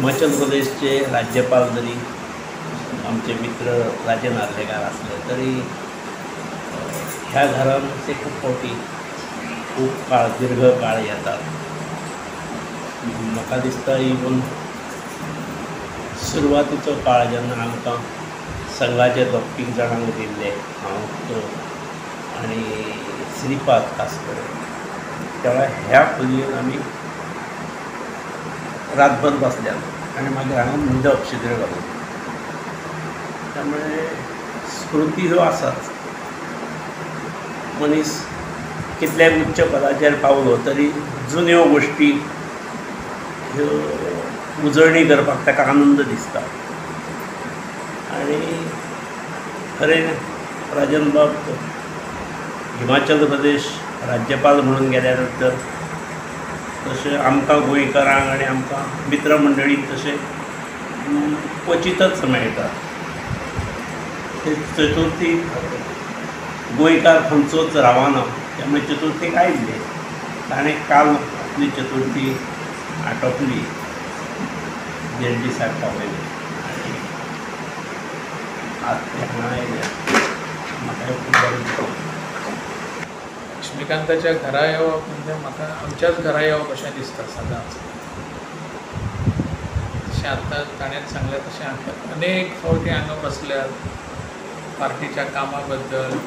हिमाचल प्रदेशचे राज्यपाल जरी आमचे मित्र राजन आर्लेकार आसले तरी ह्या घरान ते खूब फावटी खूब काळ दीर्घ काळ येतात. म्हाका दिसता इवन सुरवातीचो काळ जेन्ना आमकां संघाचे दोग तीग जाणांक दिल्ले, हांव तो आनी श्रीपाद खास करून, त्या वेळार ह्या खोलयेन आमी रातभर बसल्यात आनी मागीर हांगा न्हिदप शिदऱ्यो घालून. त्यामुळे स्मृती ह्यो आसाच. मनीस कितल्याय उच्च पदाचेर पावलो तरी जुन्यो गोश्टी ह्यो उजळणी करपाक ताका आनंद दिसता. आनी खरें राजन बाब हिमाचल प्रदेश राज्यपाल म्हणून गेल्या नंतर तशें आमकां गोंयकारांक आनी आमकां मित्र मंडळीक तशें क्वचितच मेळटा. चतुर्थी गोंयकार खंयचोच रावना, त्यामुळे चतुर्थीक आयिल्ले. ताणें काल आपली चतुर्थी आटोपली, देड दिसाक पावयले आनी आज ते हांगा आयले. म्हाका खूब बरें दिसलें. लक्ष्मीकांताच्या घरा येवप म्हणजे म्हाका आमच्याच घरा येवप अशें दिसता सदांच. तशें आतां ताणें सांगलें तशें आमी अनेक फावटी हांगा बसल्यात पार्टीच्या कामा बद्दल,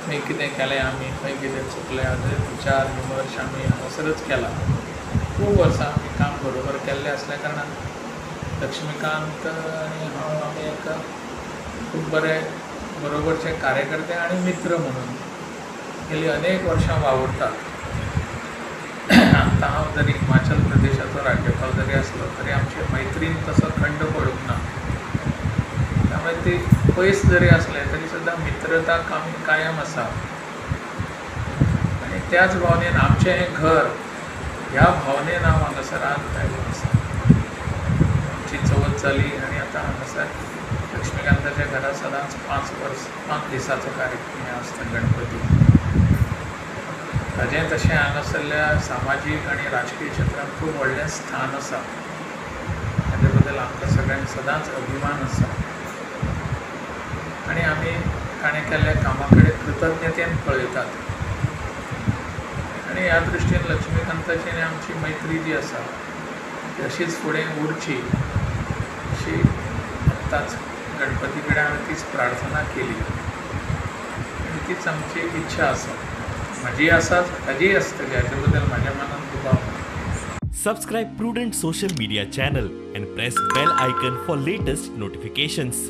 खंय कितें केलें आमी, खंय कितें चुकलें हाजेर विचार विमर्श आमी हांगासरच केला. खूब वर्सां आमी काम बरोबर केल्लें आसल्या कारणान लक्ष्मीकांत आनी हांव आमी एक खूब बरे बरोबरचे कार्यकर्ते आनी मित्र म्हणून गेली अनेक वर्सां वावुरतात. आतां हांव जरी हिमाचल प्रदेशाचो राज्यपाल जरी आसलो तरी आमचे मैत्रीन तसो खंड पडूंक ना. त्यामुळे ती पयस जरी आसले तरी सुद्दां मित्रता कायम आसा. आनी त्याच भावनेन आमचें हें घर ह्या भावनेन हांव हांगासर आज आयलो आसा. आमची चवथ जाली आनी आतां हांगासर लक्ष्मीकांताच्या घरा सदांच 5 दिसाचो कार्यक्रम आसता गणपती. ताजें तशें हांगासरल्या सामाजीक आनी राजकीय क्षेत्रांत खूब व्हडलें स्थान आसा. ताजे बद्दल आमकां सगळ्यांक सदांच अभिमान आसा आनी आमी ताणें केल्ल्या कामा कडेन कृतज्ञतेन पळयतात. आनी ह्या दृश्टीन लक्ष्मीकांताची आनी आमची मैत्री जी आसा ती अशीच फुडें उरची अशी आत्ताच गणपती कडेन हांवें तीच प्रार्थना केली आनी तीच आमची इच्छा आसा. म्हजी आसा, ताजीय आसतली, हाजे बद्दल म्हाज्या मनांत दुबाव ना. Subscribe Prudent social media channel and press bell icon for latest notifications.